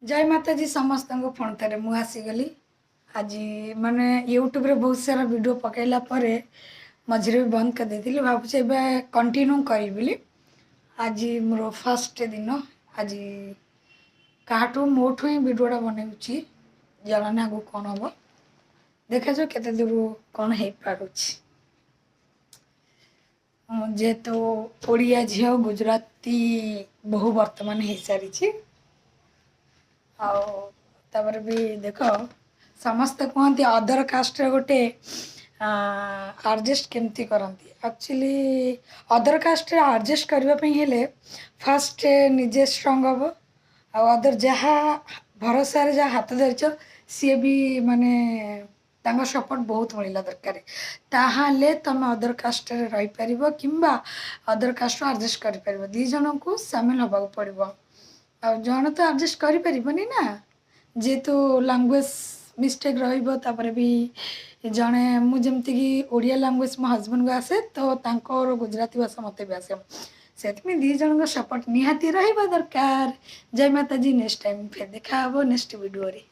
ଜୟ ମାତାଜୀ ସମସ୍ତଙ୍କୁ। ପୁଣି ଥରେ ମୁଁ ଆସିଗଲି ଆଜି। ମାନେ ୟୁଟ୍ୟୁବରେ ବହୁତ ସାରା ଭିଡ଼ିଓ ପକାଇଲା ପରେ ମଝିରେ ବି ବନ୍ଦ କରିଦେଇଥିଲି। ଭାବୁଛି ଏବେ କଣ୍ଟିନ୍ୟୁ କରିବି ବୋଲି। ଆଜି ମୋର ଫାଷ୍ଟ ଦିନ। ଆଜି କାହାଠୁ ମୋଠୁ ହିଁ ଭିଡ଼ିଓଟା ବନେଉଛି। ଜଣାନି ଆଗକୁ କ'ଣ ହେବ, ଦେଖାଯାଉ କେତେ ଦୂର କ'ଣ ହେଇପାରୁଛି। ମୁଁ ଯେହେତୁ ଓଡ଼ିଆ ଝିଅ, ଗୁଜୁରାତି ବୋହୂ ବର୍ତ୍ତମାନ ହେଇସାରିଛି। ଆଉ ତାପରେ ବି ଦେଖ, ସମସ୍ତେ କୁହନ୍ତି ଅଦର କାଷ୍ଟରେ ଗୋଟେ ଆଡ଼ଜଷ୍ଟ କେମିତି କରନ୍ତି। ଆକ୍ଚୁଆଲି ଅଦର କାଷ୍ଟରେ ଆଡ଼ଜଷ୍ଟ କରିବା ପାଇଁ ହେଲେ ଫାଷ୍ଟ ନିଜେ ଷ୍ଟ୍ରଙ୍ଗ ହେବ ଆଉ ଅଦର ଯାହା ଭରସାରେ ଯାହା ହାତ ଧରିଛ, ସିଏ ବି ମାନେ ତାଙ୍କ ସପୋର୍ଟ ବହୁତ ମିଳିଲା ଦରକାର। ତାହେଲେ ତୁମେ ଅଦର କାଷ୍ଟରେ ରହିପାରିବ କିମ୍ବା ଅଦର କାଷ୍ଟରୁ ଆଡ଼ଜଷ୍ଟ କରିପାରିବ। ଦୁଇ ଜଣଙ୍କୁ ସାମିଲ ହେବାକୁ ପଡ଼ିବ। ଆଉ ଜଣେ ତ ଆଡ଼ଜଷ୍ଟ କରିପାରିବନି ନା, ଯେହେତୁ ଲାଙ୍ଗୁଏଜ୍ ମିଷ୍ଟେକ୍ ରହିବ। ତାପରେ ବି ଜଣେ, ମୁଁ ଯେମିତିକି ଓଡ଼ିଆ ଲାଙ୍ଗୁଏଜ୍ ମୋ ହଜବେଣ୍ଡକୁ ଆସେ, ତ ତାଙ୍କର ଗୁଜୁରାତି ଭାଷା ମୋତେ ବି ଆସେ। ସେଥିପାଇଁ ଦୁଇ ଜଣଙ୍କ ସପୋର୍ଟ ନିହାତି ରହିବା ଦରକାର। ଜୟ ମାତାଜୀ। ନେକ୍ସଟ ଟାଇମ୍ ଫେର ଦେଖା ହେବ ନେକ୍ସଟ ଭିଡ଼ିଓରେ।